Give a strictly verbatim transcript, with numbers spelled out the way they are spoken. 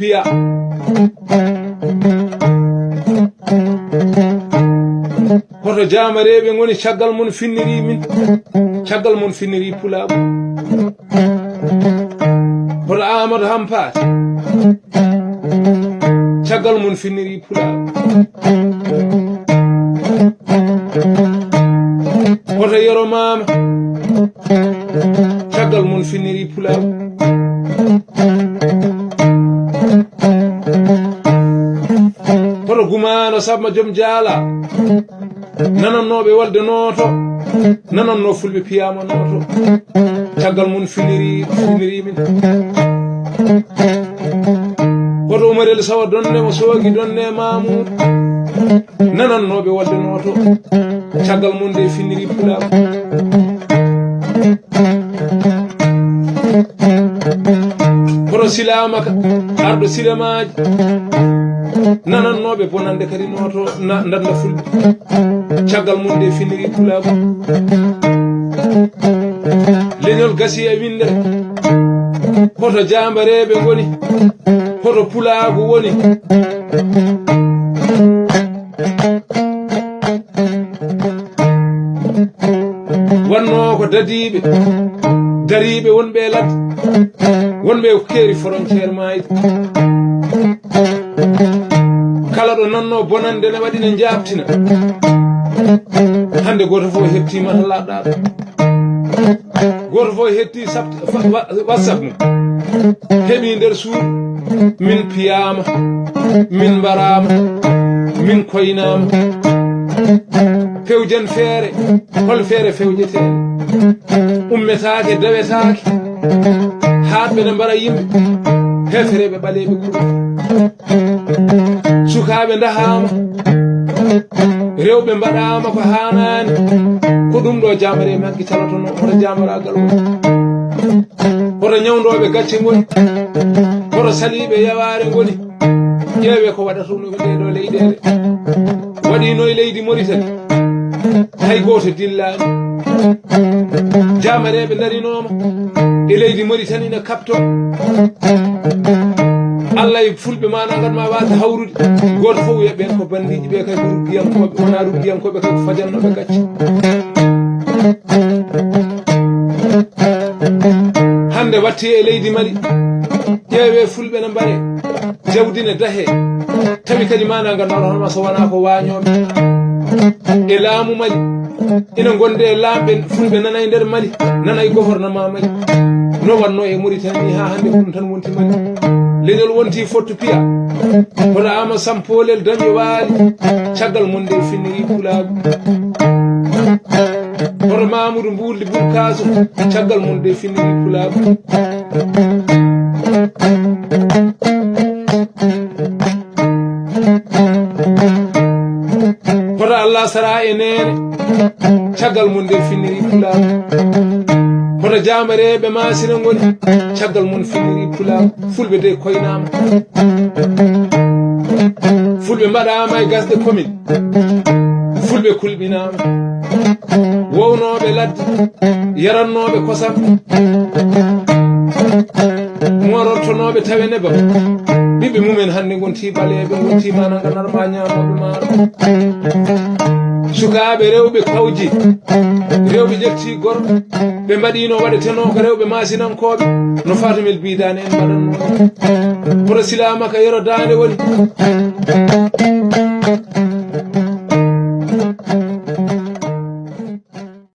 Piya. Hoto jaamareeɓe ngoni caggal mon finniri min? Caggal mon finniri Pulaagu. Hoto Aamadu Hampaate? Caggal mon finniri Pulaagu. Hoto Yero Maama? Caggal mon finniri Pulaagu. Hoto Gumaano Sabma Joom Jaala? Nanannooɓe wolde nooto, nanannoo fulɓe piyaama nooto. Caggal mum finniri, finniri min. Hoto Umar El Sawa Donne mo soogi Donne Mamoudou? Nanannooɓe wolde nooto. Caggal mum nde finniri Pulaagu. Hoto Silaamaka, arɗo silamaaji? Nanannooɓe bonannde kadi nooto na, ndanda fulɓe. Caggal mum nde finniri Pulaagu. Leñol gasi e winndere. Hoto jaambareeɓe ngoni? Hoto Pulaagu woni? Wannoo ko dadiiɓe, dariiɓe wonɓe e ladde, wonɓe e keeri frontière maayde. Kala ɗo nannoo bonannde ne waɗi ne njaabtina. Hannde gooto fof heɓtiima to laaɗɗaaɗo. Gooto fof hetti sab-, fa-, wa-, WhatsApp mum. Heɓi nder suudu, min piyaama, min mbaraama, min koynaama. Pewjen feere, hol feere fewjeteende? Ummetaake, dawetaake. Haaɗɓe ne mbara yimɓe, heefereeɓe ɓaleeɓe kuɗi. Sukaaɓe ndahaama, rewɓe mbaɗaama ko haanaani. Ko ɗum ɗo jaamare maggi calotono, hoto jaamaraagal woni? Hoto ñawndooɓe gacce ngoni? Hoto saliiɓe yawaare ngoni? Ƴeewee ko waɗata ɗum e ɗee ɗoo leyɗeele. Waɗiino e leydi Moritani, hay gooto dillaani. Jaamareeɓe ndarinooma e leydi Moritani ina kaɓtoo. Allah e fulɓe ma na ngat ma waasa hawrude. Gooto fof wiya ɓeen ko banndiiɓe, ɓee kay ko ruggiyankooɓe, wonaa ruggiyankooɓe, kay ko fajannooɓe gacce. Hannde watti e leydi Mali, ƴeewee fulɓe no mbaree. Jawdi ne dahee, tawi kadi ma na ngannduɗaa hono ma so wonaa ko waañooɓe. E laamu Mali, ina ngonde e laamɓe fulɓe nana e nder Mali, nana e gouvernement Mali. No wannoo e Mauritanie ni, haa hannde ko ɗum tan wonti Mali. Leñol wonti fottu piya. Hoto Amadou Sampaoli Daño Waali, caggal mum nde finniri Pulaagu. Hoto Mamoudou Mbouldi Bourkasou, caggal mum nde finniri Pulaagu. Hoto Allah sara e neene, caggal mum nde finniri Pulaagu. Hoto jaamareeɓe Maasina ngoni, caggal mum finniri Pulaagu. Fulɓe de koynaama. Fulɓe mbaɗaama e gasde commune. Fulɓe kulɓinaama. Wownooɓe ladde, yarannooɓe kosam, moorortonooɓe tawe nebam. Ɓiɓɓe mumen hannde ngonti ɓaleeɓe, ngonti mana nganar ma ñaamooɓe maaro. Sukaaɓe rewɓe kawji, rewɓe ƴetti gorɓe, ɓe mbaɗiino waɗetenoo ko rewɓe maasinankooɓe, no Fatumel Biidaane en mbaɗannoo. Hoto silaama ka yero daande woni.